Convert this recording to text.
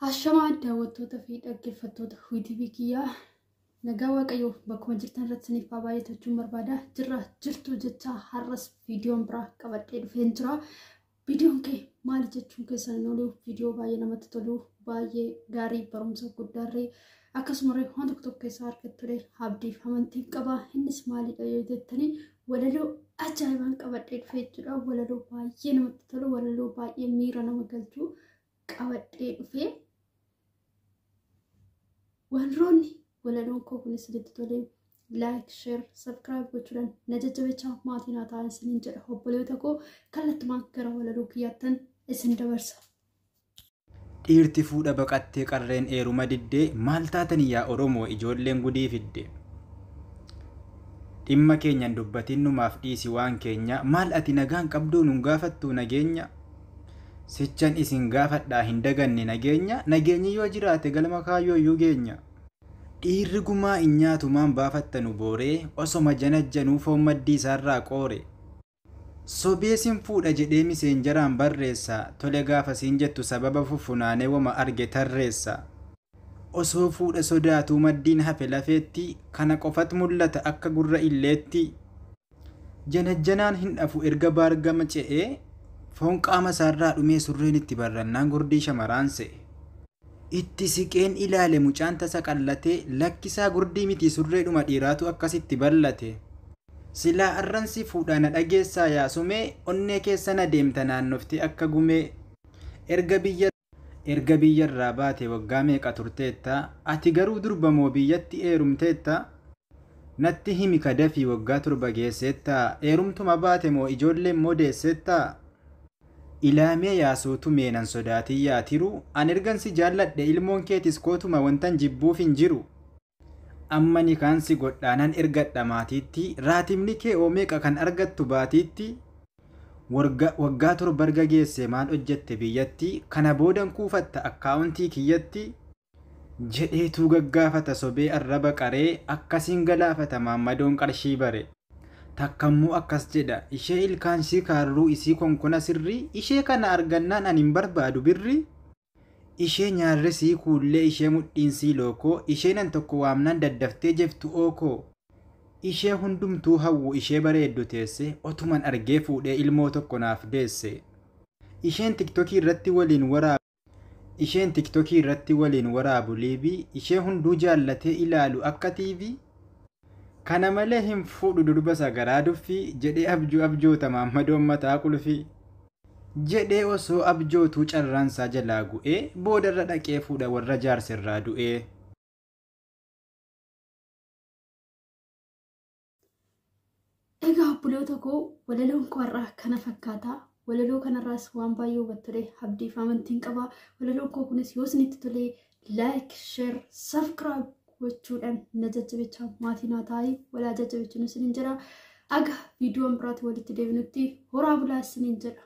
Ashamaa daawwattoota fi dhaggeeffattoota TV kiyyaa, nagaa Waaqayyoo bakkuma jirtan irratti isiniif haa baay'atachuun barbaada. Jirra jirtu jecha har'as viidiyoon biraa qabadhee dhufeen jira. Viidiyoon kee maali jechuun keessan hin oolu, viidiyoo baay'ee namatti tolu, baay'ee gaarii, barumsa guddaarree akkasumallee waan tokko tokko keessaa argattule abdiif amantiin qaba. Innis maalidha yoo jettanii, walaloo ajaa'ibaan qabadhee dhufee jechuudha. Walaloo baay'ee namatti tolu, walaloo baay'ee miira nama galchu qabadhee dhufee. Warroonni walaloon koo kunis isinitti tolee, like, share, subscribe gochuudhaan na jajjabeechaa maatii naa ta'an isiniin jedha. Obboleota koo, kallattumaan gara walaloo kiyyaattan isin dabarsa. Dhiirti fuudha baqattee, qarreen eeruma diddee, maal taatanii yaa Oromoo, ijoolleen gudii fidde. Dhimma keenyan dubbatiin, numaaf dhiisi waan keenya, maal ati nagaan qabduu nun gaafattuu nageenya? Sichan isin gaafadhaa, hin daganne nageenya, nageenyi yoo jiraate galma kaayyoo iyyuu geenya. Dhiirri gumaa hin nyaatu, maan baafattanu booree, osoma janajjanuu foon maddii isaarraa qoore. Sobee sin fuudha jedhee miseenjaraan barreessa, tole gaafa siin jettu sababa fuffunaanee wama arge tarreessa. Osoo fuudha sodaatuu maddiin hafe lafeetti, kana qofat mul'ata akka gurra illeetti. Janajjanaan hin dhafu erga baargama ce'ee, foon qaama isaarraa dhumee surreen itti barrannaan gurdii shamaraan se'e. Itti siqeen ilaale, mucaan tasa qallatee, lakkisaa gurdii miti, surreedhuma dhiiraatu akkasitti ballate. Silaa arransi fuudhaa na dhageessaa yaasumee, onnee keessa na deemta naannoftee akka gumee. Erga biyyarraa baate waggaa meeqa turteetta? Ati garuu durba moo biyyatti eerumteetta? Natti himi kadafii, waggaa 7 geesseetta? Eerumtuma baate moo ijoolleen moo deesseetta? Ilaamee yaasuutu meenan sodaatii yaatiru, an ergan si jaalladhe ilmoon keetis kootuma, wantan jibbuuf hin jiru. Amma ni kaan si godhaanan ergadha maatiitti, raatimni kee oo meeqa kan argattu baatiitti? Waggaa 7 erga geesse maal hojjette biyyatti? Kana boodan kuufatta akkaawuntii kiyyatti? Jedheetuu gaggaafata sobee arraba qaree, akkasiin galaafata maammadoon qarshii bare. Takkammoo akkas jedha: ishee ilkaansii kaarruu, isii konkona sirrii, ishee kana argannaan ani hin barbaadu birri. Ishee nyaarrisii kuullee, ishee mudhiinsii lookoo, ishee nan tokko waamnaan daddaftee jeftu ookoo. Ishee hundumtuu hawwu, ishee bareeddu teesse, otuman argee fuudhee ilmoo tokko naaf deesse. Isheen TikTokii irratti waliin waraabu liivii, ishee hunduu jaallatee ilaalu akka TV. Kana malee hin fuudhu durba sagaraa duffii jedhee abjuu abjoota maammadoon mataa qulfii. Jedhee osoo abjootuu carraansaa jalaa gu'ee, boodarra dhaqee fuudha warra jaarsirraa du'ee. Egaa obboleota koo, walaloon koo har'aa kana fakkaata. Walaloo kanarraas waan baay'ee hubattule abdiif amantiin qaba. Walaloon koo kunis yoo isinitti tolee, like, share, subscribe gochuudhaan na jajjabeechaa maatii naa ta'ii, walaa jajjabeechuun isiniin jedha. Aga viidiyoon biraatti walitti deebinutti horaa bulaa isiniin jedha.